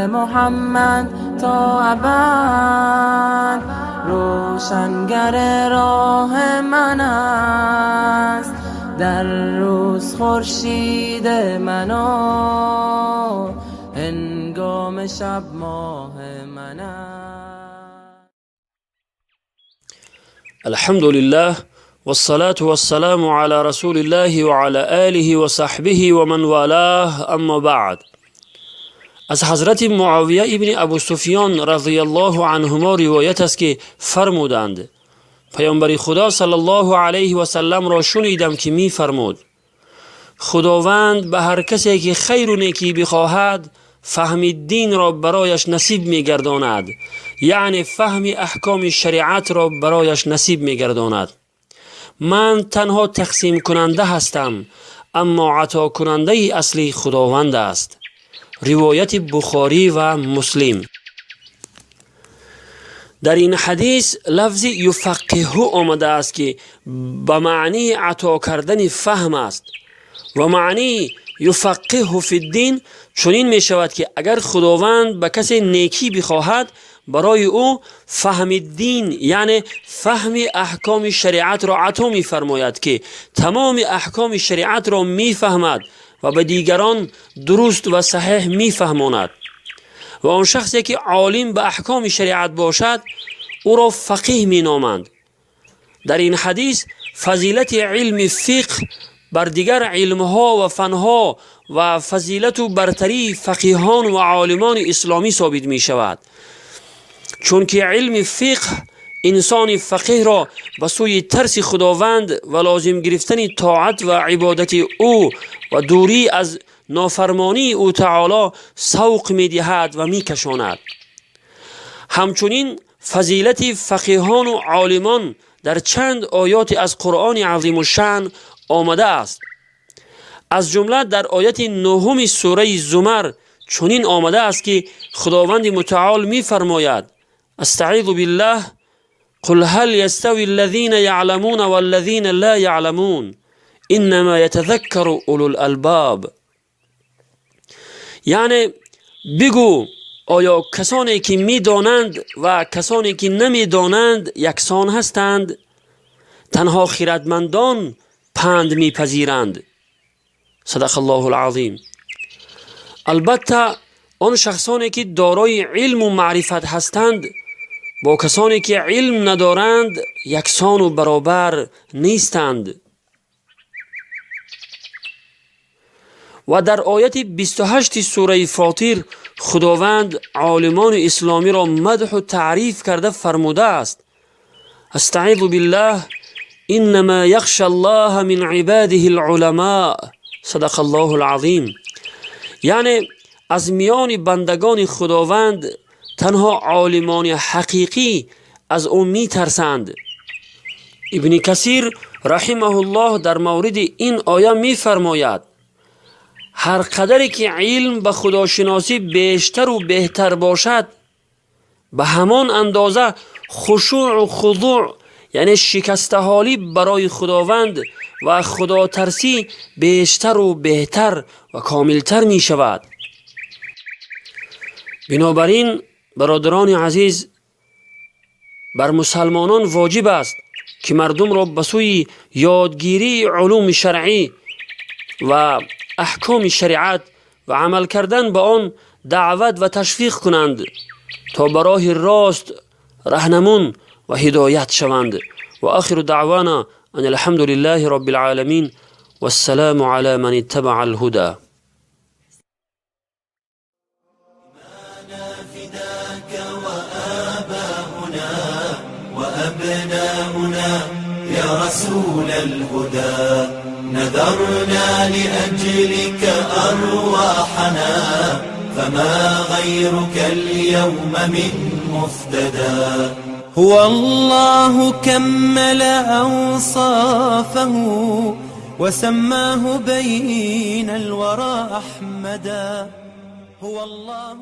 محمد تا ابد روشنگر راه من است. در روز خورشید من و هنگام شب ماه من است. الحمد لله والصلاة والسلام على رسول الله وعلى آله وصحبه ومن والاه، اما بعد. از حضرت معاویه ابن ابو سفیان رضی الله عنهما روایت است که فرمودند: پیامبر خدا صلی الله علیه و سلم را شنیدم که می فرمود: خداوند به هر کسی که خیر و نیکی بخواهد فهم دین را برایش نصیب می گرداند، یعنی فهم احکام شریعت را برایش نصیب می گرداند. من تنها تقسیم کننده هستم، اما عطا کننده اصلی خداوند است. روایت بخاری و مسلم. در این حدیث لفظ یفقهه آمده است که به معنی عطا کردن فهم است و معنی یفقهه فی الدین چنین می شود که اگر خداوند به کسی نیکی بخواهد، برای او فهم دین، یعنی فهم احکام شریعت را عطا می فرماید که تمام احکام شریعت را می فهمد و به دیگران درست و صحیح می فهماند. و آن شخصی که عالم به احکام شریعت باشد، او را فقیه می نامند. در این حدیث فضیلت علم فقه بر دیگر علمها و فنها و فضیلت و برتری فقیهان و عالمان اسلامی ثابت می شود، چون که علم فقه انسان فقیه را به سوی ترس خداوند و لازم گرفتن طاعت و عبادت او و دوری از نافرمانی او تعالی سوق می دهد و می کشاند. همچنین فضیلت فقیهان و عالمان در چند آیات از قرآن عظیم الشأن آمده است. از جمله در آیت نهم سوره زمر چنین آمده است که خداوند متعال می فرماید: استعیذ بالله، قل هل يستوي الذين يعلمون والذين لا يعلمون انما يتذكر اولو الالباب. یعنی بگو: آیا کسانی که میدانند و کسانی که نمیدانند یکسان هستند؟ تنها خردمندان پند میپذیرند. صدق الله العظیم. البته آن شخصانی که دارای علم و معرفت هستند با کسانی که علم ندارند یکسان و برابر نیستند. و در آیت 28 سوره فاطر خداوند عالمان اسلامی را مدح و تعریف کرده فرموده است: استعیذ بالله، انما یخشى الله من عباده العلماء. صدق الله العظیم. یعنی از میان بندگان خداوند تنها عالمان حقیقی از او میترسند. ابن کثیر رحمه الله در مورد این آیه میفرماید: هر قدری که علم به خداشناسی بیشتر و بهتر باشد، به همان اندازه خشوع و خضوع، یعنی شکسته حالی برای خداوند و خدا ترسی بیشتر و بهتر و کاملتر می شود. بنابراین برادران عزیز، بر مسلمانان واجب است که مردم را به سوی یادگیری علوم شرعی و احکام شریعت و عمل کردن به آن دعوت و تشویق کنند تا به راه راست رهنمون و هدایت شوند. و آخر دعوانا ان الحمد لله رب العالمین والسلام على من اتبع الهدى. فداك وآباؤنا وأبناؤنا يا رسول الهدى، نذرنا لأجلك أرواحنا، فما غيرك اليوم من مفتدى. هو الله كمل أوصافه وسماه بين الورى أحمدا. هو الله.